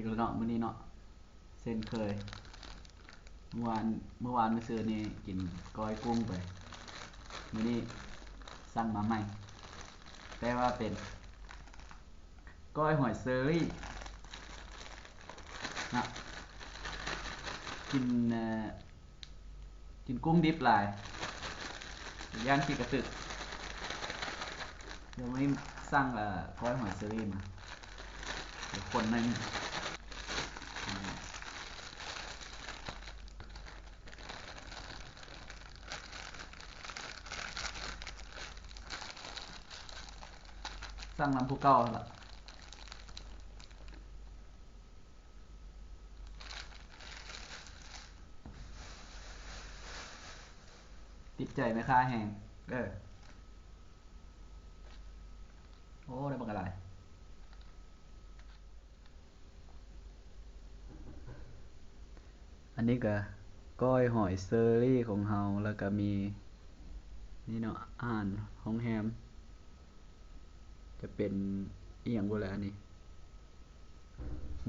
ຢູ່ເນາະ ມື້ນີ້ເນາະ ເຊັ່ນເຄີຍ. ເມື່ອວານ ເມື່ອວານມື້ຊືນນີ້ກິນກ້ອຍກຸ້ງໄປ, ມື້ນີ້ສັ່ງມາໃໝ່ ແຕ່ວ່າເປັນກ້ອຍຫອຍເຊີຣີເນາະ. ກິນ ເອີ ກິນກຸ້ງດິບຫຼາຍ ຢ້ານຂີ້ກະຕຶກ. ດຽວມື້ນີ້ສັ່ງ ເອີ ກ້ອຍຫອຍເຊີຣີມາ ດຽວຄົນໜ້ອຍໜຶ່ງ. ສັ່ງນຳຜູ້ເກົ່າຫັ້ນລະ. ຕິດໃຈແມ່ຄ້າແຮງ ເອີ. ໂອ້ ໄດ້ບັກຫຼາຍ. ອັນນີ້ກະກ້ອຍຫອຍເຊີຣີຂອງເຮົາ ແລ້ວກະມີນີ້ເນາະ ອາຫານໂຮງແຮມ ຈະເປັນອີ່ຫຍັງບໍ່ແຫຼະ ອັນນີ້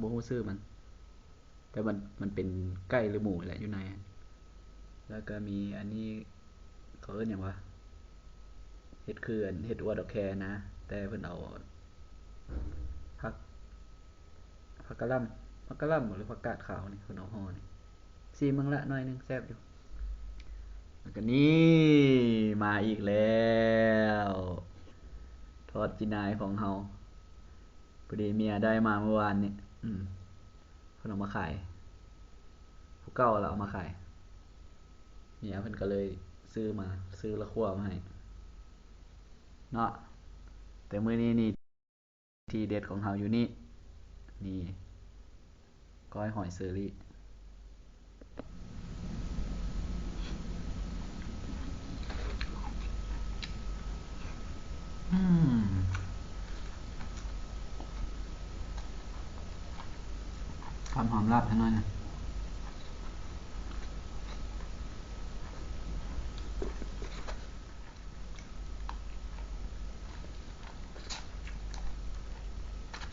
ບໍ່ຮູ້ຊື່ມັນ. ແຕ່ມັນ ມັນເປັນໄກ່ຫຼືໝູແຫຼະຢູ່ໃນ. ແລ້ວກະມີອັນນີ້ ເຂົາເອີ້ນຫຍັງວະ ເຮັດຄືອັນ ເຮັດອວດອກແຄນະ ແຕ່ເພິ່ນເອົາຜັກ ຜັກກະຫຼ່ຳ ຜັກກະຫຼ່ຳບໍ ຫຼືຜັກກາດຂາວນີ້ ເພິ່ນເອົາຫໍ່ນີ້. ຊີມເບິ່ງລະໜ້ອຍໜຶ່ງ ແຊບຢູ່. ແລ້ວກະນີ້ ມາອີກແລ້ວ ທອດຈີ່ນາຍຂອງເຮົາ. ພໍດີເມຍໄດ້ມາມື້ວານນີ້ ອືມ ເພິ່ນເອົາມາຂາຍ ຜູ້ເກົ່າລະເອົາມາຂາຍ ເມຍເພິ່ນກະເລີຍຊື້ມາ ຊື້ລະຂົ້ວມາໃຫ້ເນາະ. ແຕ່ມື້ນີ້ນີ້ ທີເດັດຂອງເຮົາຢູ່ນີ້ ນີ້ ກ້ອຍຫອຍເຊີຣີ. ອືມ ຄຳຫອມລາບໃຫ້ໜ້ອຍໜຶ່ງ.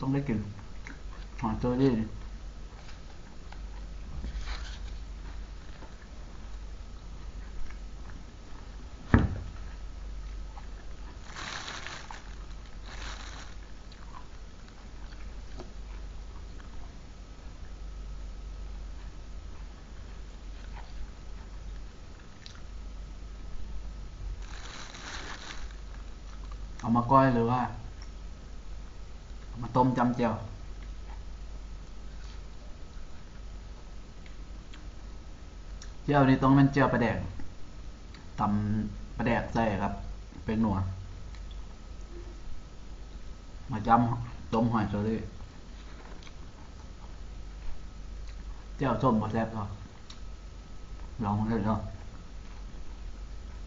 ຕ້ອງໄດ້ກິນ ຫອຍເຊີຣີນີ້. ເອົາມາກ້ອຍ ຫຼືວ່າເອົາມາຕົ້ມຈ້ຳແຈ່ວ? ແຈ່ວນີ້ຕ້ອງແມ່ນແຈ່ວປາແດກ ຕຳປາແດກໃສ່ກັບແປ້ງນົວ ມາຈ້ຳຕົ້ມຫອຍເຊີຣີ. ແຈ່ວສົ້ມບໍ່ແຊບເທົ່າ. ລອງເບິ່ງເດີເນາະ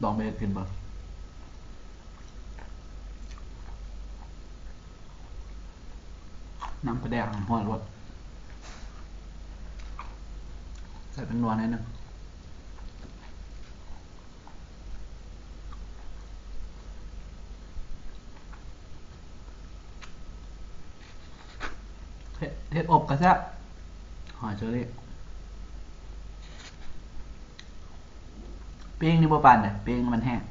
ລອງໄປເຮັດກິນເບິ່ງ. ນ້ຳປາແດກຫ້ອນໂລດ ໃສ່ແປ້ງນົວໜ້ອຍໜຶ່ງ. ເຮັດ ເຮັດອົບກະແຊບ ຫອຍເຊີຣີ. ປີ້ງນີ້ບໍ່ປານໃດ ປີ້ງມັນແຫ້ງ.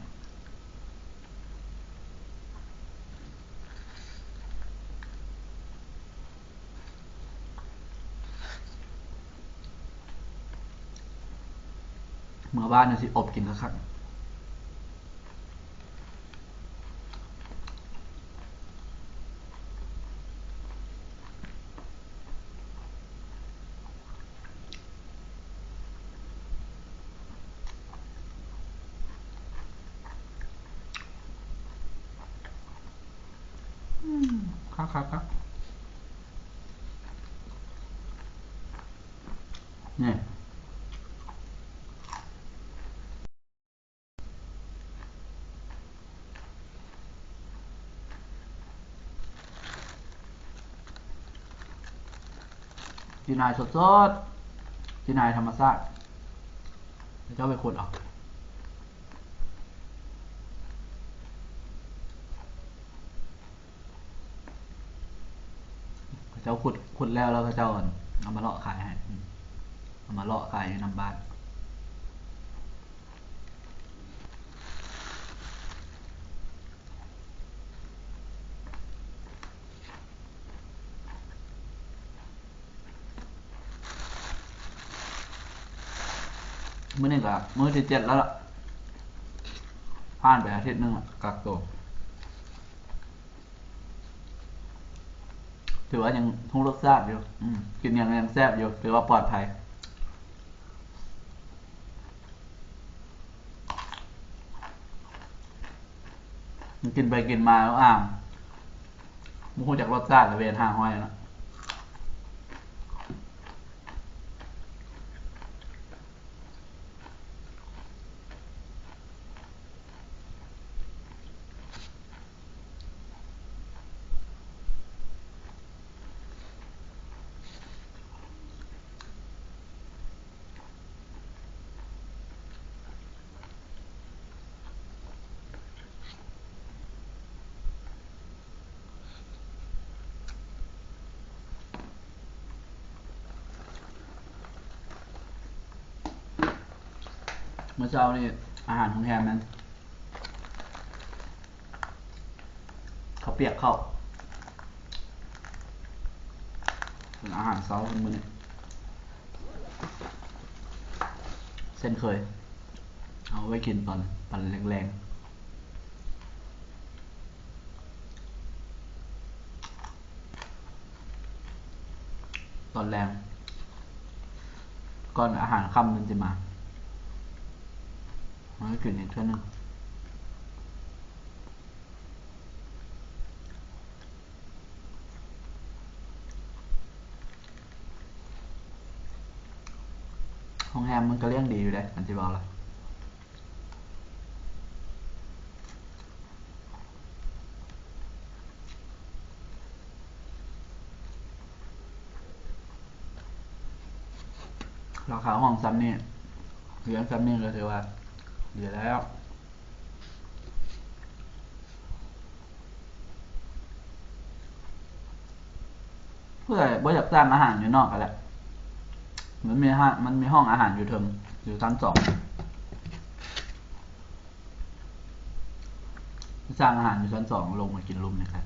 ເມື່ອບ້ານຊິອົບກິນຄັກໆ. ອືມ ຄັກໆໆ ນີ້. ຈີ່ນາຍສົດໆ ຈີ່ນາຍທຳມະຊາດ ເຂົາເຈົ້າໄປຂຸດເອົາ. ເຂົາ ເຈົ້າຂຸດ ຂຸດແລ້ວ ແລ້ວເຂົາເຈົ້າ ອັ່ນ ເອົາມາເລາະຂາຍໃຫ້ ອືມ ເອົາມາເລາະຂາຍຢູ່ນຳບ້ານ. ມື້ນີ້ກະມື້ທີເຈັດແລ້ວລະ ຜ່ານໄປອາທິດໜຶ່ງລະ ກັກໂຕ. ຖືວ່າຍັງຮູ້ລົດຊາດຢູ່ ອືມ ກິນຫຍັງຍັງແຊບຢູ່ ຖືວ່າປອດໄພ. ກິນໄປກິນມາ ອ້າວ ບໍ່ຮູ້ຈັກລົດຊາດລະ ເວນຫ້າຮ້ອຍລະ. ມື້ເຊົ້ານີ້ອາຫານໂຮງແຮມນັ້ນ ເຂົ້າປຽກເຂົ້າ ເປັນອາຫານເຊົ້າເພິ່ນມື້ນີ້ ເຊັ່ນເຄີຍ ເອົາໄວ້ກິນຕອນ ຕອນແລງໆ. ຕອນແລງ ກ່ອນອາຫານຄ່ຳມັນຊິມາ ມາກິນອີກເທື່ອໜຶ່ງ. ໂຮງແຮມມັນກະລ້ຽງດີຢູ່ເດ້ ຄັນຊິເວົ້າລະ. ລາຄາຫ້ອງຊ່ຳນີ້ ເຮືອນຊ່ຳນີ້ກະຖືວ່າດີແລ້ວ. ຜູ້ໃດບໍ່ຢາກສັ່ງອາຫານຢູ່ນອກກະໄດ້ ມັນມີຮ້ານ ມັນມີຫ້ອງອາຫານຢູ່ເທິງ ຢູ່ຊັ້ນສອງ ສັ່ງອາຫານຢູ່ຊັ້ນສອງ ລົງມາກິນລຸ່ມນີ້ກະໄດ້.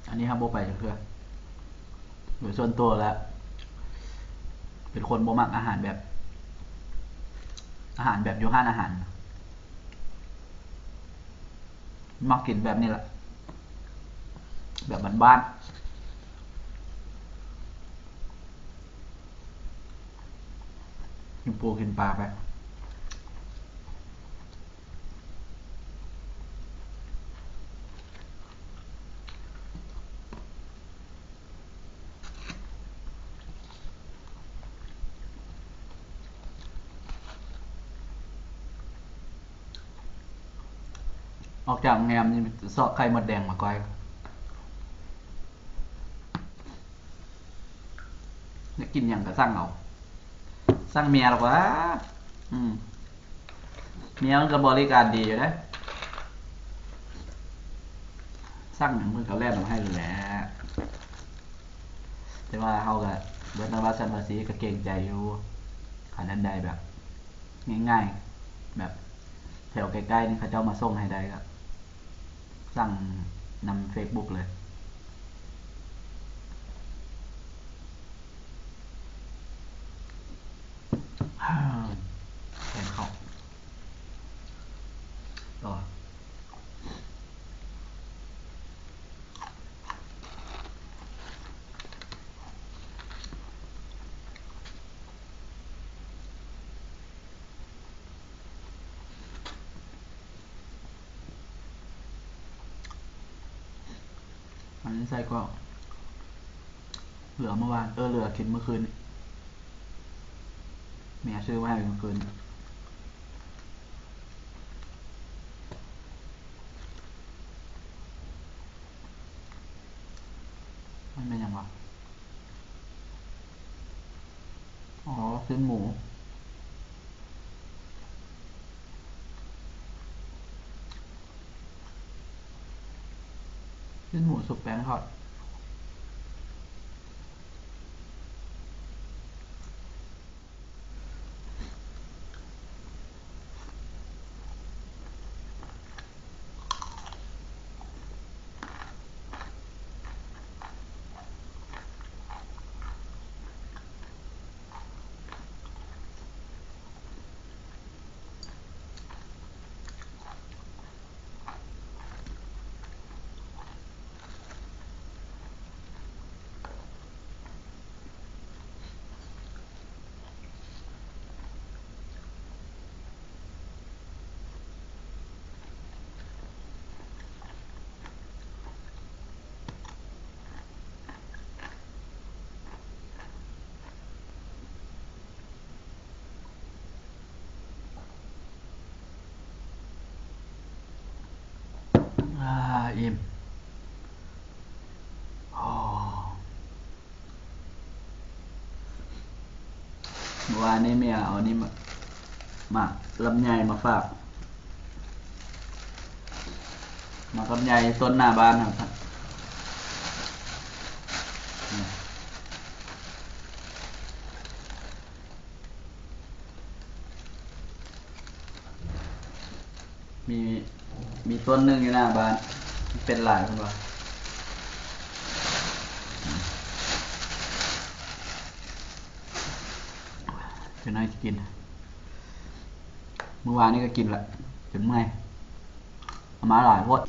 ອັນນີ້ເຮົາບໍ່ໄປຈັກເທື່ອ ໂດຍສ່ວນຕົວແລ້ວ ເປັນຄົນບໍ່ມັກອາຫານແບບ ອາຫານແບບຢູ່ຮ້ານອາຫານ ມັກກິນແບບນີ້ລະ ແບບບ້ານໆ ກິນປູກິນປາໄປ. ອອກຈາກໂຮງແຮມນີ້ ຊອກໄຂ່ມົດແດງມາກ້ອຍ. ຢາກກິນຫຍັງກະສັ່ງເອົາ ສັ່ງເມຍລະກວ່າ ອືມ ເມຍມັນກະບໍລິການດີຢູ່ເດ້ ສັ່ງຫຍັງເພິ່ນກະແລ່ນເອົາໃຫ້ແຫຼະ ແຕ່ວ່າເຮົາກະເບິດນະວ່າຊັ້ນວ່າຊີ້ກະເກງໃຈຢູ່ ຄັນອັນໃດແບບງ່າຍໆ ແບບແຖວໃກ້ໆນີ້ເຂົາເຈົ້າມາສົ່ງໃຫ້ໄດ້ກະ ສັ່ງນຳເຟສບຸກເລີຍ ແກງເຂົ້າຕໍ່. ອັນນີ້ໄສ້ກອກ ເຫຼືອເມື່ອວານ ເອີ ເຫຼືອກິນມື້ຄືນ ເມຍຊື້ມາໃຫ້ມື້ຄືນ ມັນແມ່ນຫຍັງວະ? ອໍ ຊີ້ນໝູ. ຊີ້ນໝູຊຸບແປ້ງທອດ. ອາ ອີ່ມ. ໂອ້ ເມື່ອວານນີ້ເມຍເອົານີ້ມາ ໝາກລຳໄຍມາຝາກ. ໝາກລຳໄຍຕົ້ນໜ້າບ້ານເຮົາ. ມີ ມີຕົ້ນໜຶ່ງຢູ່ໜ້າບ້ານ ມັນເປັນຫຼາຍເພິ່ນວ່າ. ເປັນຫຍັງຊິກິນ ມື້ວານນີ້ກໍກິນລະ ຈົນເມື່ອຍ ເອົາມາຫຼາຍໂພດ.